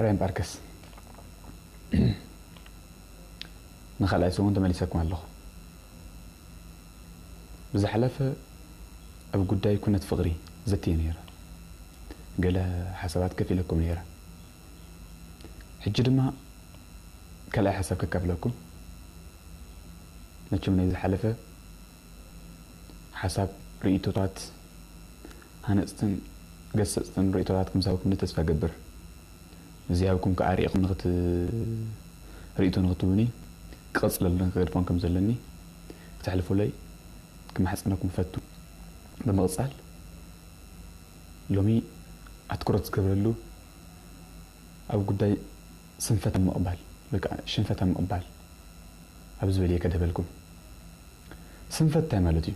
ራይም ባርከስ፣ ንኻልኣይ ሰሙን ተመሊሰኩም ኣለኹ። ብዝሓለፈ ኣብ ጉዳይ ኩነት ፍቕሪ ዘትየ ነይረ። ገለ ሓሳባት ከፊለኩም ነይረ። ሕጂ ድማ ካልኣይ ሓሳብ ከካፍለኩም። መቸም ናይ ዝሓለፈ ሓሳብ፣ ርእይቶታት፣ ሃነጽትን ገሰጽትን ርእይቶታት ከም ዝሃብኩምኒ ተስፋ እገብር። እዚ ሃብኩም ከኣ ርኢኹም ንኽት-፣ ርእይቶ ንኽትህቡኒ ክቕጽለሉ ክገድፎም ከም ዘለኒ ክተሕልፉለይ ክማሕጸነኩም እፈቱ። ብምቕጻል፣ ሎሚ ኣትኩሮት ዝገብረሉ ኣብ ጉዳይ ስንፈት ኣብ ምቕባል ወይ ከዓ ሽንፈት ኣብ ምቕባል ኣብ ዝብል እየ ከድህበልኩም። ስንፈት እንታይ ማለት እዩ?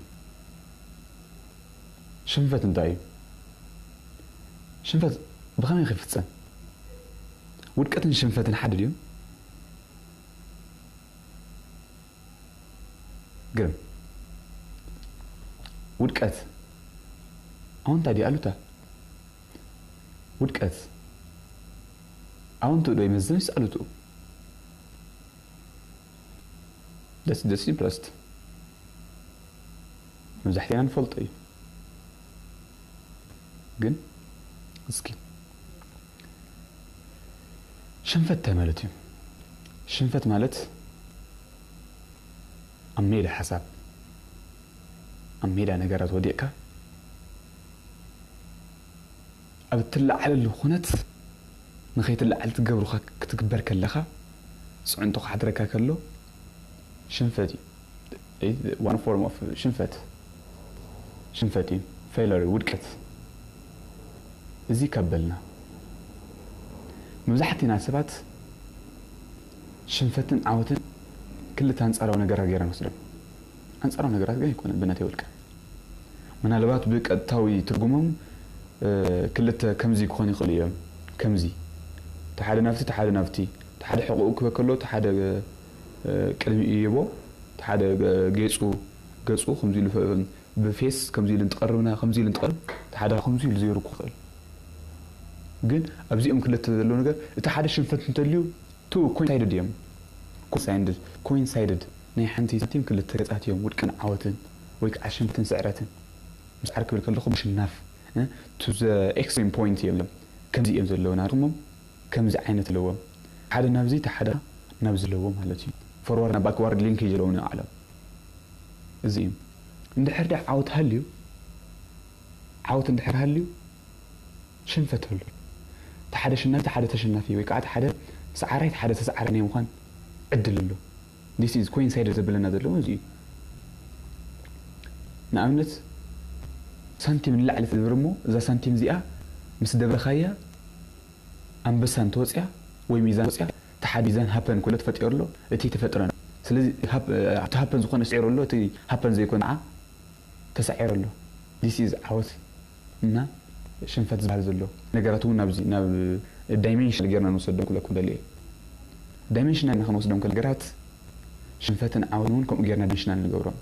ሽንፈት እንታይ እዩ? ሽንፈት ብኸመይ ክፍጸም? ውድቀትን ሽንፈትን ሓደ ድዮም? ግርም። ውድቀት ኣወንታ ድዩ ኣሉታ? ውድቀት ኣወንትኡ ዶ ይመዝን ወይስ ኣሉትኡ? ደስ ደስ ይብለስት። መብዛሕትና ንፈልጦ እዩ። ግን እስኪ ሽንፈት እንታይ ማለት እዩ? ሽንፈት ማለት ኣብ ሜዳ ሓሳብ፣ ኣብ ሜዳ ነገራት ወዲቕካ ኣብ እትለዓለሉ ኩነት ንኸይትለዓል ትገብሩኻ ክትግበር ከለኻ፣ ጽዕንቶ ክሓድረካ ከሎ ሽንፈት እዩ። One form of ሽንፈት፣ ሽንፈት እዩ። ፌለር፣ ውድቀት። እዚ ካብ በልና፣ መብዛሕትና ሰባት ሽንፈትን ዓወትን ክልተ ኣንጻራዊ ነገራት ጌርና ንወስዶም። ኣንጻራዊ ነገራት ግን ኣይኮነን ብናተይ ውልቀ። ምናልባት ብቀጥታዊ ትርጉሞም፣ እ፣ ክልተ ከምዚ ክኾኑ ይኽእሉ እዮም። ከምዚ፣ እቲ ሓደ ናብቲ፣ እቲ ሓደ ናብቲ፣ እቲ ሓደ ሕቑኡ ክበ ከሎ፣ እቲ ሓደ፣ እ፣ ቅድሚኡ ይቦ፣ እቲ ሓደ ገ-፣ ጌጹ፣ ገጹ ከምዚ ኢሉ ፈ-፣ ብፌስ ከምዚ ኢሉ እንትቐርብና፣ ከምዚ ኢሉ እንትቐርብ፣ እቲ ሓደ ከምዚ ኢሉ ዘይሩ ክኽእል። ግን ኣብዚኦም ክልተ ዘለዉ ነገር፣ እቲ ሓደ ሽንፈት እንተልዩ፣ ቱ ኮይንሳይድድ እዮም። ኮይንሳይድድ፣ ኮይንሳይድድ ናይ ሓንቲ ሳንቲም ክልተ ገጻት እዮም፣ ውድቅን ዓወትን ወይ ከዓ ሽንፈትን ስዕረትን። ምስዓር ክብል ከለኹ ምሽናፍ፣ እ፣ to the extreme point እዮም። ከምዚ እዮም ዘለዉ ናትኩሞም፣ ከምዚ ዓይነት ኣለዎም። ሓደ ናብዚ፣ እቲ ሓደ ናብዚ ኣለዎ ማለት እዩ። ፎርዋርድ ናብ ባክዋርድ ሊንኬጅ ኣለዎም እዮም ዓለም። እዚ እዩ። እንድሕር ዳ ዓወት ሃልዩ፣ ዓወት እንድሕር ሃልዩ፣ ሽንፈት ኣሎ። እቲ ሓደ ኣሸናፊ፣ እቲ ሓደ ተሸናፊ ወይ ከዓ እቲ ሓደ ሰዓራይ፣ እቲ ሓደ ተሰዓራይ ናይ ምዃን ዕድል ኣሎ። This is ኮይንሳይደድ ዘብለና ዘሎ እዚ እዩ። ንኣብነት ሳንቲም ንላዕሊ ትድብር እሞ እዛ ሳንቲም እዚኣ ምስ ደበኻያ ኣንበሳ እንተወፅያ ወይ ሚዛን ወፅያ እቲ ሓደ ሚዛን ሃፐን ኮሎ ተፈጢሩ ኣሎ፣ እቲ ተፈጥረ ነው። ስለዚ ሃፕ-፣ ኣብቲ ሃፐን ዝኾነ ስዒሩ ኣሎ፣ እቲ ሃፐን ዘይኮነ ከዓ ተሳዒሩ ኣሎ። This is ዓወት እና ሽንፈት ዝበሃል ዘሎ ነገራት እውን ናብዚ፣ ናብ ዳይሜንሽናል ጌርና ንወሰዶም ክብለኩም ደልየ። ዳይሜንሽናል ኢና ክንወስዶም ከሎ ነገራት ሽንፈትን ዓወትን እውን ከምኡ ጌርና ዳይሜንሽናል ንገብሮም።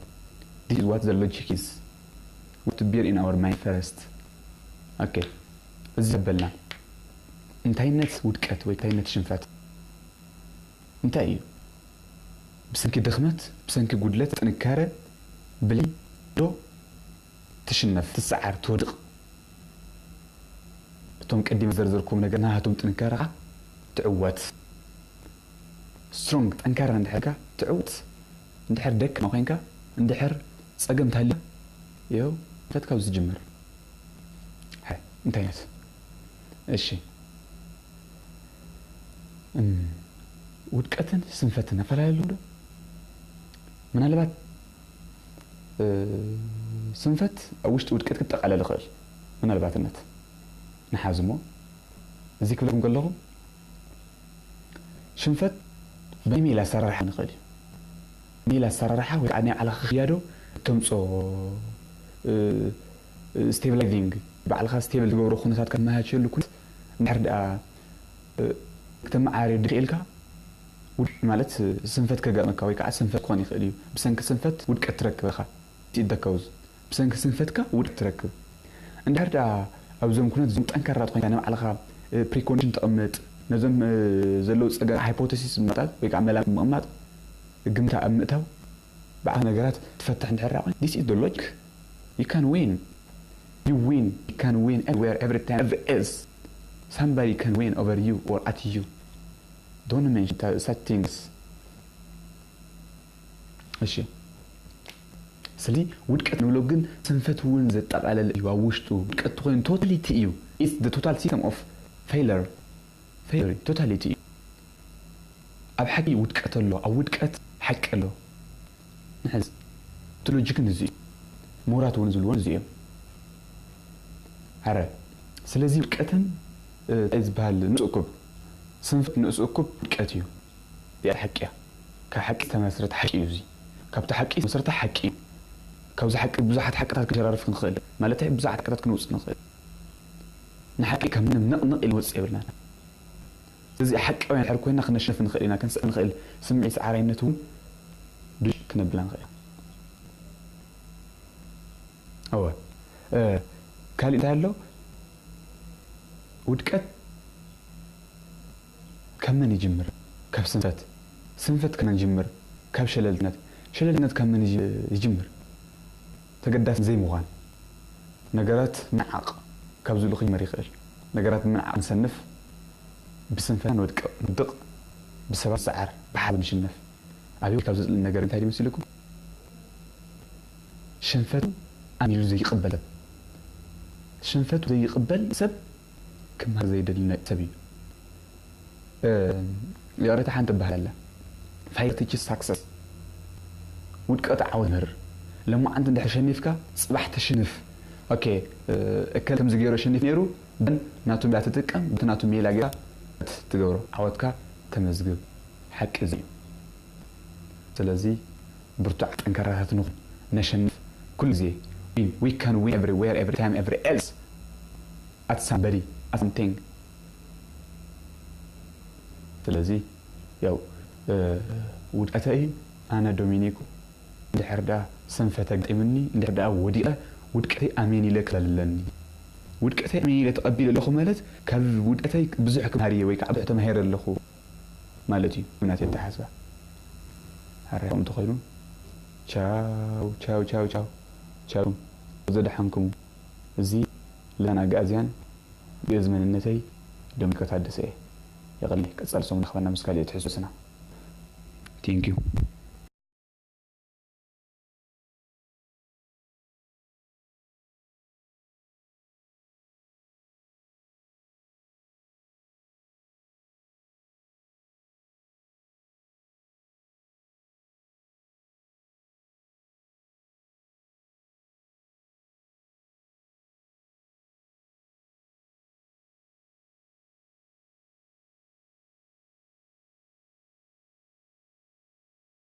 This is what the logic is. What to bear in our mind first. ኦኬ፣ እዚ ዘበልና እንታይነት ውድቀት ወይ እንታይነት ሽንፈት እንታይ እዩ? ብሰንኪ ድኽመት፣ ብሰንኪ ጉድለት፣ ጥንካረ፣ ብለይ ዶ ትሽነፍ፣ ትሰዓር፣ ትወድቕ? እቶም ቀዲመ ዘርዘርኩም ነገር ናሃቶም ጥንካረ ኸዓ ትዕወት። ስትሮንግ፣ ጠንካራ እንድሕር ኢልካ ትዕወት። እንድሕር ደካማ ኮይንካ፣ እንድሕር ጸገም እንተሃልያ፣ ይኸው ሽንፈት ካብዚ ዝጅምር። ሓይ፣ እንታይ ዓይነት? እሺ። እም፣ ውድቀትን ስንፈትን ኣፈላለዩ ዶ? ምናልባት፣ እ፣ ስንፈት ኣብ ውሽጢ ውድቀት ክጠቓለል ይኽእል። ምናልባትነት ንሓዝ እሞ፣ እዚ ክብለኩም ከለኹ፣ ሽንፈት ብናይ ሜላ ኣሰራርሓ ንኽእል እዩ። ሜላ ኣሰራርሓ ወይ ከዓ ናይ ባዕልኻ ክያዶ እተምፅኦ፣ እ፣ እ፣ ስቴብላይዚንግ፣ ባዕልኻ ስቴብል ዝገብሮ ኩነታት ከመቻችየሉ ኩነት እንድሕር ደኣ፣ እ፣ ክተመዓራርዮ ድኽኢልካ፣ ውድ-፣ ማለት ስንፈት ከጋጥመካ ወይ ከዓ ስንፈት ክኾን ይኽእል እዩ። ብሰንኪ ስንፈት ውድቀት ትረክብ ኢኻ። እቲ ደካውዝ ብሰንኪ ስንፈትካ ውድቀት ትረክብ። እንድሕር ደኣ ኣብዞም ኩነት እዚኦም ጠንካራ ኮይንካ፣ ናይ ባዕልኻ፣ እ፣ ፕሪኮንዲሽን ተቐምጥ፣ ነዞም ዘለዉ ጸገም ሃይፖተሲስ ምቕማጥ ወይ ከዓ መላምት ምቕማጥ ግምታ ኣብ ምእታው ብዓት ነገራት ትፈትሕ እንድሕር ደኣ ኮይንካ this is the logic. You can win. You win. You can win everywhere, every time, every else. Somebody can win over you or at you. Don't mention such things. እሺ፣ ስለዚ ውድቀት ንብሎ ግን ስንፈት እውን ዘጠቓለለ እዩ። ኣብ ውሽጡ ውድቀት ተኾይኑ ቶታሊቲ እዩ። It's the total system of failure. Failure ቶታሊቲ እዩ። ኣብ ሓቂ ውድቀት ኣሎ፣ ኣብ ውድቀት ሓቂ ኣሎ። ንሕዝ እቲ ሎጂክን እዚ እዩ። ምሁራት እውን ዝብልዎን እዚ እዮም። ኣረ ስለዚ ውድቀትን እንታይ ዝበሃል ንእስ እኩብ ስንፈት ንእስ እኩብ ውድቀት እዩ። እዚኣ ሓቂ እያ። ካብ ሓቂ ዝተመስረተ ሓቂ እዩ። እዚ ካብቲ ሓቂ ዝተመስረተ ሓቂ እዩ። ካብዚ ሓቂ ብዙሓት ሓቅታት ክንሸራርፍ ንኽእል ማለት ብዙሓት ሓቅታት ክንውፅእ ንኽእል። ንሓቂ ካብ ምንም ነቕነቕ ኢሉ ወፅእ የብልናን። ስለዚ ሓቃውያን ድሕር ኮይና ክነሸንፍ ንኽእል ኢና። ክንስዕር ንኽእል። ስምዒት ሰዓራይነት እውን ዱሽ ክነብላ ንኽእል። እወ ካሊእ እንታይ ኣሎ? ውድቀት ካብ መን ይጅምር? ካብ ስንፈት። ስንፈት ካብ መን ይጅምር? ካብ ሸለልትነት። ሸለልትነት ካብ መን ይጅምር? ተገዳስ ዘይምዃን። ነገራት ምንዓቕ ካብዚ ኢሉ ክጅመር ይኽእል። ነገራት ምንዓቕ ንሰንፍ፣ ብስንፈት ንወድቅ ንውድቕ፣ ብሰባት ንሰዓር፣ ብሓባር ንሽነፍ። ኣብይ ካብ ዘጽልእ ነገር እንታይ ይመስልኩም? ሽንፈቱ ኣሚሉ ዘይቅበል ሰብ። ሽንፈቱ ዘይቅበል ሰብ ክመሃር ዘይደሊ ሰብ እዩ። ይቕሬታ ሓንቲ ትበሃል ኣላ። Failure teaches success። ውድቀት ዓወት ምህር። ለማዓንቲ እንድሕር ሸኒፍካ ጽባሕ ተሽንፍ። ኦኬ እከል ከምዚ ገይሩ ሸኒፍ ነይሩ በን ናቱ ሜላ ትጥቀም በቲ ናቱ ሜላ ገይራ ትገብሮ ዓወትካ ተመዝግብ። ሓቂ እዚ እዩ። ስለዚ ብርቱዕ ጠንካራታት ንኹን ነሸንፍ ኩሉ ግዜ። We can win everywhere, every time, every else. At somebody, at something. ስለዚ ያው ውድቀተይ ኣነ ዶሚኒኩ እንድሕር ደኣ ስንፈት ኣጋጢሙኒ እንድሕር ደኣ ወዲቐ ውድቀተይ ኣሜን ኢለ ክላለኒ። ውድቀተይ ኣሜን ኢለ ተቐቢለ ኣለኹ ማለት ካብ ውድቀተይ ብዙሕ ክመሃር እየ ወይ ከዓ ብዙሕ ተማሂረ ኣለኹ ማለት እዩ። ምናት የተሓስባ ሓራይ ከምኡ ተኾይኑ ቻው ቻው ቻው ቻው ቻው ዘደሓንኩሙ። እዚ ልሳን ኣጋእዝያን ግእዝ መንነተይ ደሚቀ ታደሰ እየ። የቐሊ ቀጻሊ ሰሙን ንኽበና ምስ ካልእ ትሕዝቶና። Thank you.